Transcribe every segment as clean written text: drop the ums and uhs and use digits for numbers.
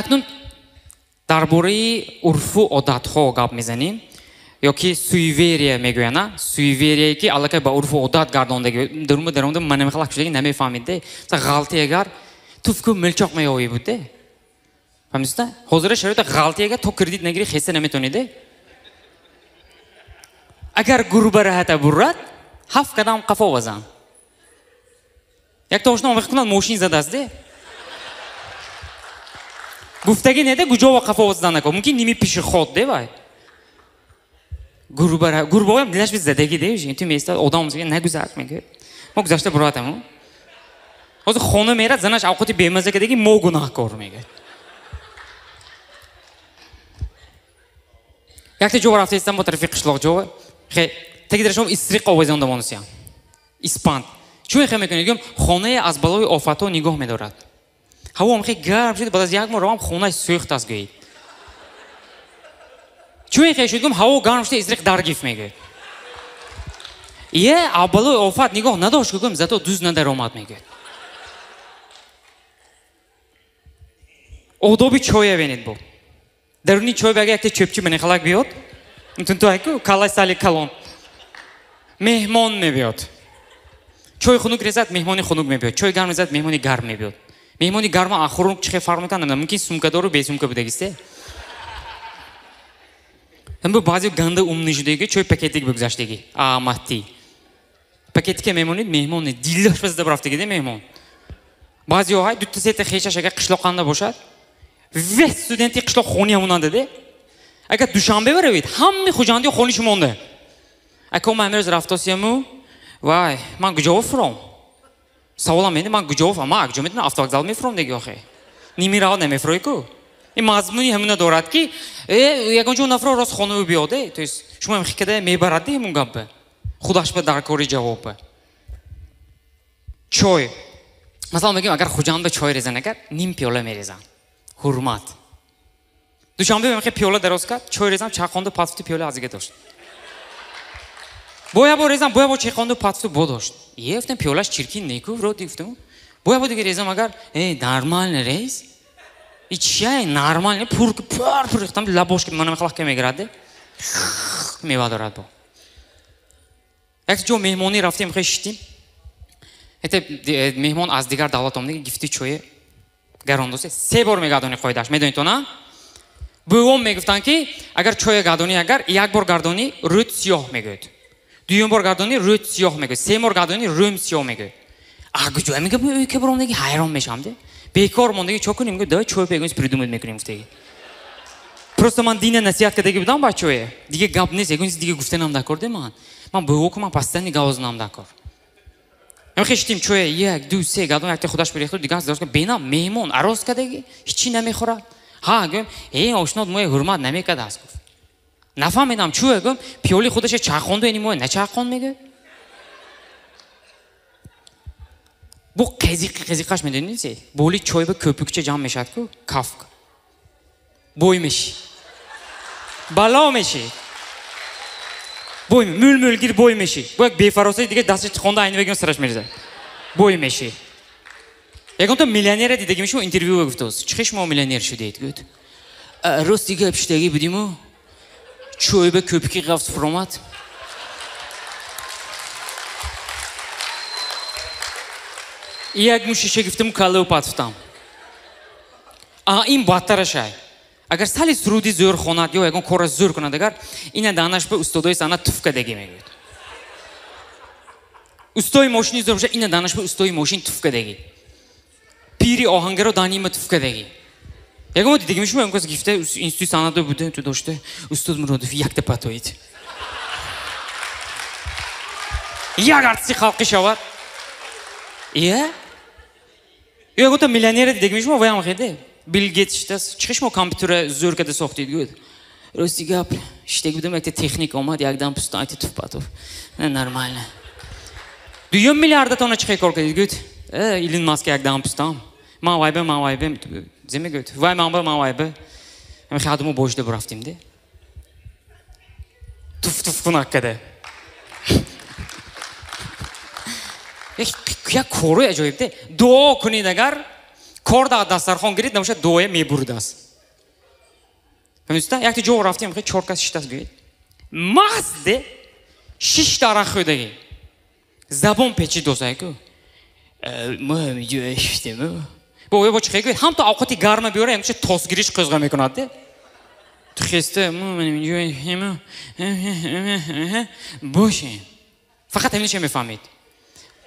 Анакнун дар бораи урфу одатҳо гап мезанем, ё ки суеверие мегӯянд, суеверие ки аллакай ба урфу одат гардондаги. Дарума даромада ман намехалак шудаги намефаҳмид. Ғалти агар туфку милчоқ меёвӣ буд. Фаҳмидиста? Ҳозира шароита ғалти агар то кредит нагирӣ хеста наметонид. Агар гурба раҳата буррад, ҳафт қадам қафо вазан. Якта ошно омехта кунад мошин задааст. Гуфтагӣ неде куҷо қафо ваздан нако. Мумкин ними пешеход де вай. Гурбаҳоям дилаш би задагӣ де. Ту меистад одам нагузар мегӯяд. Мо гузашта буратам. Ҳозир хона мерад занаш авқоти бемаза кадаги мо гунаҳкор мегӯяд. Якта ҷо рафта истам бо тарафи қишлоқ ҷо. Хе таги дарашом истриқ овезонда монусиям. Испанд. Чун хе мекунед? Гӯям хонае аз балои офатҳо нигоҳ медорад. Ҳаво хе гарм шуд, баъд аз як моҳ равам хонаи сӯхт аст гӯед. Чун хе шуд, гӯям ҳаво гарм шуда изриқ даргиф мегӯяд. Е аз балои офат нигоҳ надошт, гӯям зато дуз надаромад мегӯяд. Одоби чоя бинед бо. Даруни чой ба якта чӯпчи манихалак биёд. Тунту айку калай сали калон. Меҳмон мебиёд. Чой хунук резад, меҳмони хунук мебиёд. Чой гарм резад, меҳмони гарм мебиёд. Меҳмони гарма ахурунук чӣ хел фарқ мекунад? Мумкин сумкадору бесумка будагисте. Ҳамбу баъзе ганда умни шудаги чой пакетик бигузаштаги. Аматти. Пакетика мемонед, меҳмон дилаш ба зада бурафтаги де меҳмон. Баъзеҳо ҳай дута сета хешаш агар қишлоқанда бошад, весь студенти қишлоқ хони ҳамонанда де. Агар Душанбе баравед, ҳамаи хуҷандиҳо хони шумонда. Ако ман ҳамин рӯз рафтосияму, вай, ман куҷо фуром? Саволам мене, ман куҷо фуром? Ман куҷо метавонам автовокзал мефуром деги охе. Ними раҳ намефурой ку. Ин мазмуни ҳамуна дорад ки ягон ҷо нафро рост хонаву биёде. То есть шумо ҳам хикада мебарад де ҳамун гапа. Худаш ба даркори ҷавоб. Чой. Масалан мегӯем агар Хуҷанд ба чой резан агар ним пиёла мерезан. Ҳурмат. Душанбе мехе пиёла дароз кард, чой резам чақонду патфту пиёла азига дошт. Боя бо резам, боя бо чақонду патфту бо дошт. Е, гуфтам пиёлаш чиркин неку, вроде гуфтам. Боя бо дига резам агар, нормально рез. И чия нормально, пур пур пур гуфтам лабош ки мана мехалак ке мегирад. Мева дорад бо. Як ҷо меҳмонӣ рафтем, хе шитим. Это меҳмон аз дигар давлат омадаги гифти чое гарондосе се бор мегардони қоидаш. Медонед то на? Бувом мегуфтанд ки агар чоя гардонӣ агар як бор гардонӣ рӯд сиёҳ мегӯяд. Дуюм бор гардонӣ рӯд сиёҳ мегӯяд. Се бор гардонӣ рӯм сиёҳ мегӯяд. А куҷо мега ки баромдаги ҳайрон мешавам де. Бекор мондаги чо кунем? Давай чой бегӯем придумать мекунем гуфтаги. Просто ман дина насиҳат кардаги будам бачое. Дига гап нест, ягон чиз дига гуфтанам дакор де ман. Ман буво ку ман постоянно гавознам дакор. Ам хештим чое як, ду, се гардон якта худаш бирехту дигар дароз кард. Бенам меҳмон ароз кардаги ҳичи намехӯрад. Ҳа гӯям, ошнот моя ҳурмат намекардааст гуфт. Нафаҳмидам чӯ гӯям, пиёли худаша чархонду ини моя начархон мегӯяд. Бу қезиқи қезиқаш медонед се? Боли чой ба кӯпукча ҷамъ мешавад ку, кафк. Бой меши. Бало меши. Бой мул мулгир бой меши. Бо як бефаросаи дига дасташ тихонда айни вегим сараш мерезад. Бой меши. Ягон то миллионера дидаги мешумо интервью гуфтааст. Чӣ шумо миллионер шудед? Гуфт. Рост дига пиштагӣ будиму чой ба кӯпки ғафт фуромад. Як мушиша гуфтам каллао патфтам. А ин бадтарашай. Агар сали суруди зӯр хонад ё ягон корро зӯр кунад агар ина данаш ба устодои санъат туф кардагӣ мегӯяд. Устои мошини зӯр бошад ина данаш ба устои мошин туф кардагӣ. Пири оҳангаро данима туф кардагӣ. Ягон дидагӣ мешумо ягон кас гифта институти санъатро буда ту дошта устод Муродов якта патоид. Як артисти халқӣ шавад. Е? Ягон то миллионера дидагӣ мешумо ваям хеде. Билл Гейтс шитаст. Чӣ шумо компютера зӯр карда сохтед гӯяд? Рости гап, шитаги будам якта техник омад, якдам пустан айта туф патуф. Нормально. Дуюм миллиардатона чӣ хел кор кардед гӯяд? Илон Маск якдам пустам. Ман вайбе, ман вайбе. Зе мегӯяд? Вай ман ба, ман вайбе. Ами хадмо бошда бурафтим де. Туф туф кунак када. Як корои аҷоиб де. Дуо кунед агар Кор да дастархон гирид, набошад дуоя мебурдааст. Фаҳмидиста? Якта ҷо рафтем, хе чор кас шиштааст гӯед. Маст де шиш та арақ хӯрдаги. Забон печид досайку. Мо ҳаминҷо шиштем. Бо ё бо чӣ гӯед? Ҳам то авқоти гарма биёра, ҳамча тосгириш қӯзға мекунад де. Ту хеста, мо ҳаминҷо бошем. Фақат ҳаминча мефаҳмид.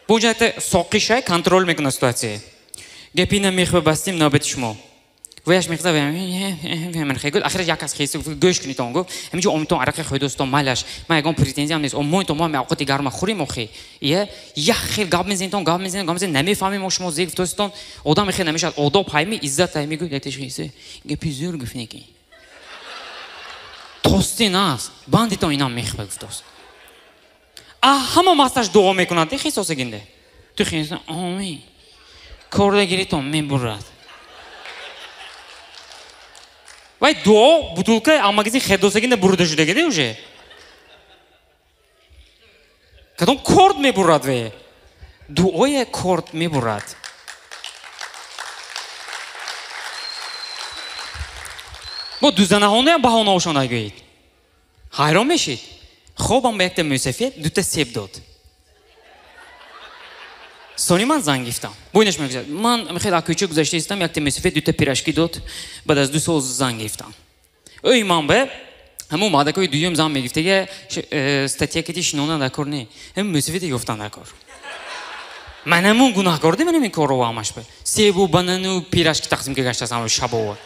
Бо онҷа якта соқишай контрол мекунад ситуатсия. Гапи намехӯ бастим навбати шумо. Ваяш мехза гӯд, ахираш як кас хеста гуфт, гӯш кунед он гуфт, ҳаминҷо омитон арақа хӯрдостон майлаш, ман ягон претензиям нест, моинтон мо ҳами авқоти гарма хӯрем охи. Ия, як хел гап мезанитон, гап мезанед, гап мезанед, намефаҳмем мо шумо зер гуфтостон, одам хел намешавад, одоб ҳайми, иззат ҳайми гӯд, якташ хеста, гапи зӯр гуфт неки. Тости наст, бандитон инам мехӯ гуфтост. А ҳама масташ дуо мекунад, хесосагинде. Ту хеста, омин. Корда гиритон мебурад. Вай дуо бутулка а магазин хердосагинда бурида шудагиде уже. Кадом корд мебурад ве? Дуое корд мебурад. Бо дузанаҳонаям баҳонаошон нагӯед. Ҳайрон мешид. Хобам ба якта мӯсафед дута себ дод. Сони ман занг гирифтам. Бо инаш мегӯяд, ман хеле акӯча гузашта истам, якта мӯсафед дута пирашки дод, баъд аз 2 сол занг гирифтам. Ӯй ман ба ҳамун мардакои дуюм зан мегирифтага статья кити шинона дар кор не. Ҳамун мӯсафеде ёфтан дар кор. Ман ҳамун гунаҳкор дем ин корро ҳамаш ба. Себу банану пирашки тақсим ка гаштаст ҳамун шабова.